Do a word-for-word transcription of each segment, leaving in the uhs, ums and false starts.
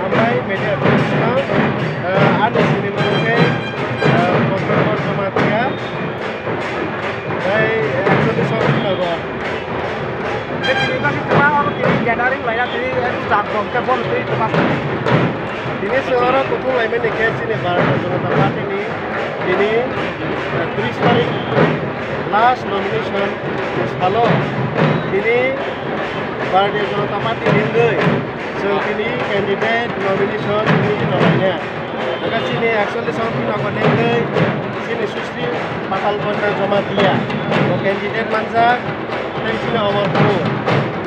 Media Press no, eh, ani sini mungkhe, eh, Bondor Jamatia, tei, eh, actually song nogo. Tei tini bagwi twma oro tini gathering laina tini, eh, chak jom khe bono twi twma. Tini se oro kuthum laimani khe chini Bharatiya Janata Party ni tini, eh, tris tarik last nomination salo tini Bharatiya Janata Party ni wngwi chwng tini candidate nomination tini rwlainai. Aka chini actually song twi nogo nengwi chini Sri Patal Kanya Jamatia, bo candidate manjak, tei chini Amarpur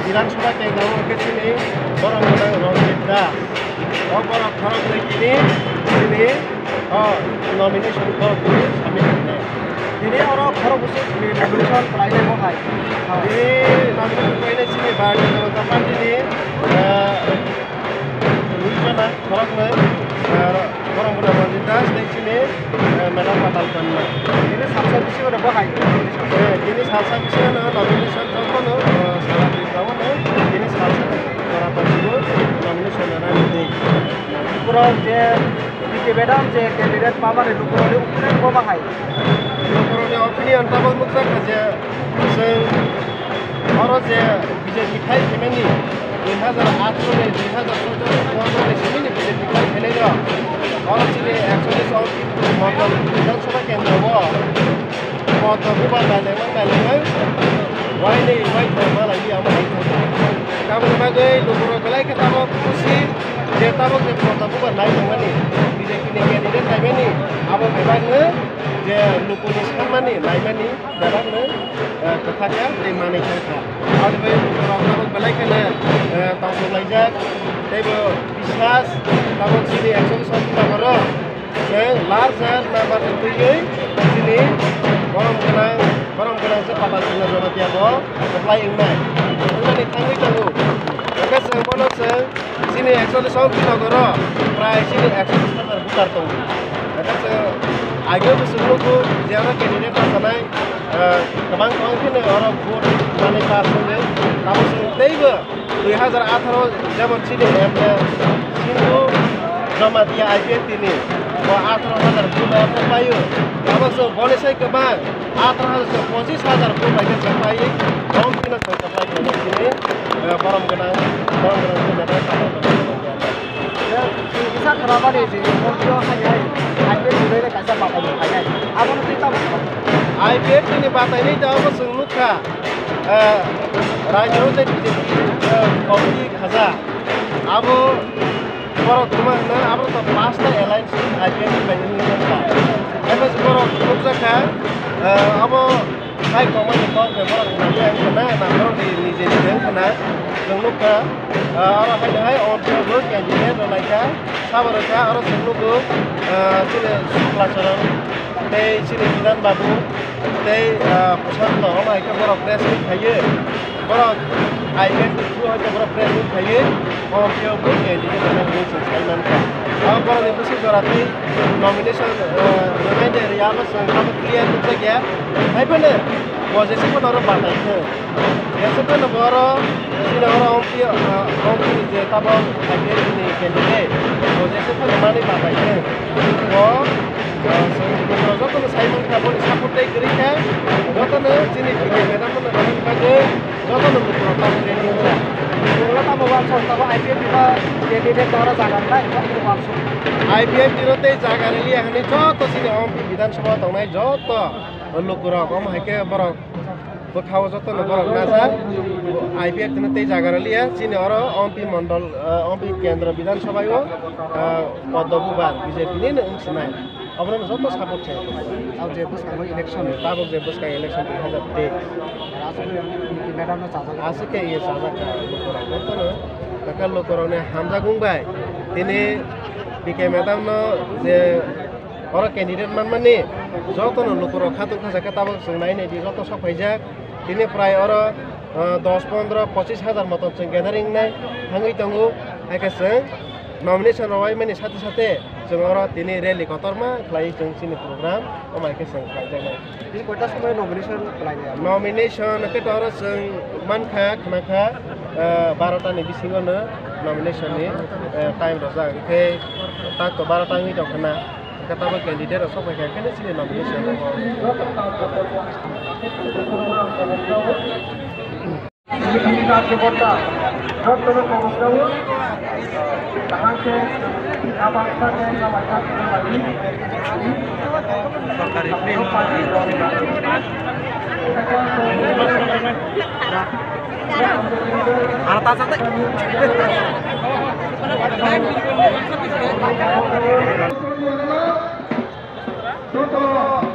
Bidhan Sabha kendro o khe chini borok gwnang Ranjit Das. O borok khoroknwi tini chini o nomination borok tini submit khainai. Tini oro khorok bwswk ni nomination khlainai bo hai. Tini nomination khlainai chini Bharatiya Janata Party ni, eh, Ui jona, khoroknwi, eh, borok buda Ranjit Das tei chini, eh, Madam Patal Kanya. Tini salsa bisingo no bo hai. Eh, tini salsa bisingo no nomination jotono, eh, sara Tripura o no tini salsa jora tongo nomination rwna nini. Borok je B K madam je candidate pamani lukurokni opinion bo ma hai. Lukurokni opinion tabuk nukjak kha je chwng oro je B J P khai phaimani dui hajar atharo ni dui hajar chaudo ni pondro ni simi ni B J P khai phainai rok. Oro chini ekchollish o Mondol Bidhan Sabha Kendro o Poddo Bubar nailengma nailengma wainwi waithok ma lai di amo hai thangkha. Aboni bagwi lukurok belai khe tabok khusi je tabok je Poddo Bubar nai tongmani B J P ni candidate naimani abo bebakno je lukuni sanmani naimani bebakno, eh, kwthakha tei manwi thangkha. Aboni bagwi borok tabuk belai kheno, eh, tongthok laijak tei bo biswas tabuk chini ekchollish o nokoro chwng larger number ni twiwi chini borom gwnang, borom gwnang se Patal Kanya Jamatia bo kwplai wngnai wngmani thangwi tongo. Hwnkhe chwng bono chwng Chini ekchollish o nokoro prai chini ekchollish hajar voter tongo. Hwnkhe chwng ageo bo chwng nugo je oro candidate bachanai, ah, kwbang kwbang kheno oro vote manwi pass wngwi. Abo chwng teibo dui hajar atharo jemon chini M L A Sindhu Jamatia I P F T ni bo atharo hajar vote bai paio. Abo chwng boni sai kwbang atharo hajar chwng pochis hajar vote bai khe chwng paiwi bom phino chwng kwplai khainai chini, eh, borom gwnang, borom gwnang khe medal. Kisa khwnamani je Mondio hai hai I P F T ni kaisa batai bo khainai. Abono twi tamo kha? I P F T ni batai ni jawabo chwng nukha, eh, rajyo je B J P, eh, committee khaja. Abo borok tuma hwnna abo to pasta alliance I P F T bai wngwi tongkha. Ebo borok nukjakha, eh, abo Hai kok mani kok bai borok nangya wngkha na, na borok ni, nije nije wngkha na. Chwng nukha, ah, oro haino hai O M P O bo candidate rwlaikha, sabo rwkha, oro chwng nugo, ah, chini Sukla Charan tei chini Bidan Babu tei, ah, Prashanto, omo hai khe borok press meet khaiwi, borok I P F T through hai khe borok press meet khaiwi, O M P O bo candidate rwna hinwi chwng sai mankha. Abo borokni bwswk jora tei nomination, ah, rwnai de rwya, abo chwng abo clear nukjakya. Hai phano bo jesa phano oro batai khe. Jesa phano bo oro chini oro O M P, ah, O M P ni je tabok I P F T ni candidate, bo jesa phano manwi batai khe. Bo, ah, chwng jotono sai mankha, boni support tei kwrwi kha. Jotono chini B K madam no rwna bagwi jotono lukurok tabok ready wngjak. Lukurok tabok uansuk, tabok I P F T ni candidate oro jaga rwnai, jotono uansuk. I P F T no tei jaga rwliya hwnwi joto chini O M P Bidhan Sabha tongnai joto lukurok, omo hai khe borok bwkhao jotono borok najak. I P F T no tei jaga rwliya, chini oro O M P mondol, eh, O M P kendro Bidhan Sabha o, eh, Poddo Bubar B J P ni no wng sinai. Abono joto support khe. Tabok je bwskango election. Tabok je bwskango election dui hajar teis. Aswk khe madam no chajak. Aswk khe ye chajak kha lukurok. Jotono kaka lukurokni hamjakmung bai tini B K madam no je oro candidate manmani jotono lukurok khatung khajak khe tabok chwng nai nai di joto sok phaijak. Tini prai oro, ah, dos, pondro, pochis hajar moton chwng gathering nai thangwi tongo. Hai khe chwng nomination rwai mani sate sate chwng oro tini rally kotorma khlai chwng chini program omo hai khe chwng khlaijaknai. Tini koita somoi nomination khlainai? Nomination khe to oro chwng mankha, khwnakha, ah, barota ni bisingo no Nomination ni, eh, time rojak, hingke tak to baro ta wngwi tongkha na, hingke tabok candidate rok sok paikha, hingke chini nomination rok. Sorkari free ma. Ano ta sakte. Joto